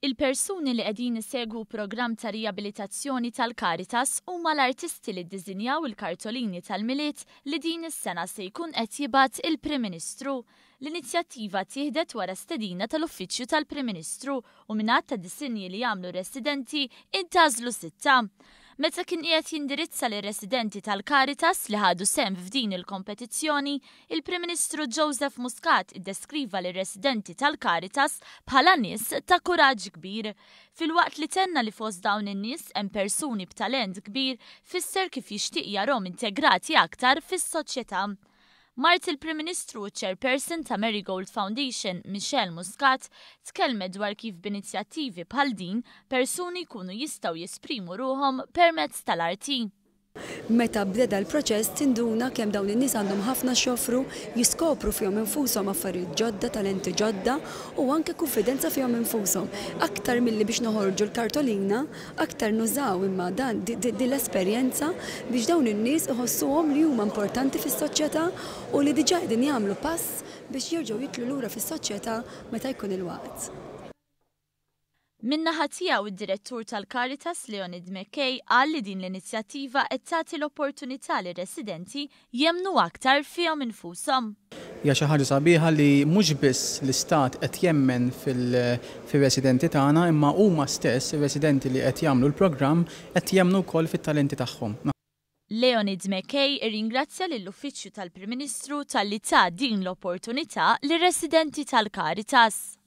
Il-persuni li qegħdin isegwu programm ta' rijabilitazzjoni tal-Caritas huma l-artisti li ddisinjaw il-kartolini tal-Milied li din is-sena se jkun qed jibgħat il-Prim Ministru. L-inizjattiva ttieħdet wara stedina tal-Uffiċċju tal-Prim Ministru u minn għadd ta' disinji li għamlu r-residenti intgħażlu sitta. Meta kien qiegħed jindirizza lir-residenti tal-Caritas li ħadu sehem f'din il-kompetizzjoni, il-Prim Ministru Joseph Muscat iddeskriva lir-residenti tal-Caritas bħala nies ta' kuraġġ kbir. Filwaqt li tenna li fost dawn in-nies hemm persuni b'talent kbir, fisser kif jixtieq jarhom integrati aktar fis-soċjetà. Mart il-Prim Ministru u ċ-Chairperson ta' Marigold Foundation, Michelle Muscat, tkellmet dwar kif b'inizjattivi bħal din, persuni jkunu jistgħu jesprimu ruħhom permezz tal-arti. Meta bdeda l-proċess tinduna kemm dawn in-nies għandhom ħafna x'joffru, jiskopru fihom infushom affarijiet ġodda, talenti ġodda u anke kunfidenza fihom infushom. Aktar milli biex noħorġu l-kartolina, aktar nużaw imma dan din l-esperjenza biex dawn in-nies iħossuhom li huma importanti fis-soċjetà u li diġà qegħdin jagħmlu pass biex jerġgħu jidħlu lura fis-soċjetà meta jkun il-waqt. Min-naħa tiegħu id-Direttur tal-Caritas Leonid McKay qal li din l-inizjattiva qed tagħti l-opportunità lir-residenti jemmnu aktar fihom infushom. Hija xi ħaġa sabiħa li mhux biss l-Istat qed jemmen fir-residenti tagħna imma huma stess ir-residenti li qed jagħmlu l-programm qed jemmnu wkoll fit-talenti tagħhom. Leonid McKay irringrazzja lill-Uffiċċju tal-Prim Ministru talli ta din l-opportunità lir-residenti tal-Caritas.